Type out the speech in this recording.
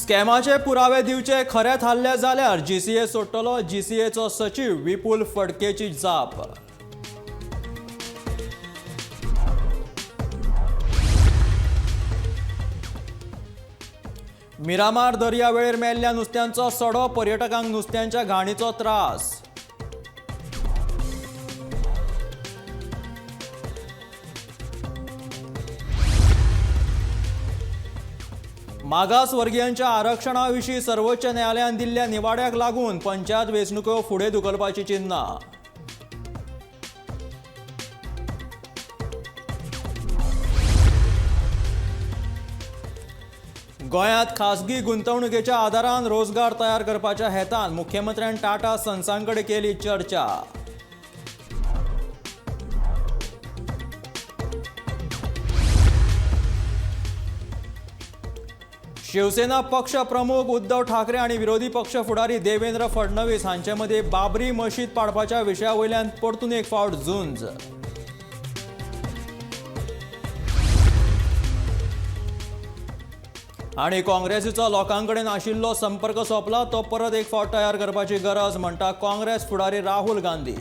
स्कॅमाचे पुरावे दिवचे खरे थारले जाल्यार जीसीए सोडटलो, जीसीएचो सचीव विपुल फडकेची जाप. मिरामार दर्यावेळेर मेल्ल्या नुस्त्यांचो सडो, पर्यटकांक नुस्त्यांच्या घाणीचो त्रास. मागासवर्गीयांच्या आरक्षणाविशीं सर्वोच्च न्यायालयान दिल्ल्या निवाड्याक लागून पंचायत वेंचणुको फुडें धुकलपाची चिन्हां. गोंयांत खासगी गुंतवणुकीच्या आदारान रोजगार तयार करपाच्या हेतान मुख्यमंत्र्यान टाटा सन्सां कडेन केली चर्चा. शिवसेना पक्ष प्रमुख उद्धव ठाकरे आनी विरोधी पक्ष फुडारी देवेंद्र फडणवीस हांचे मदीं बाबरी मशीद पाडपाच्या विशया वयल्यान परतून एक फावट झुंज. आनी काँग्रेसीचो लोकां कडेन आशिल्लो संपर्क सोंपला, तो परत एक फावट तयार करपाची गरज म्हणटा काँग्रेस फुडारी राहुल गांधी.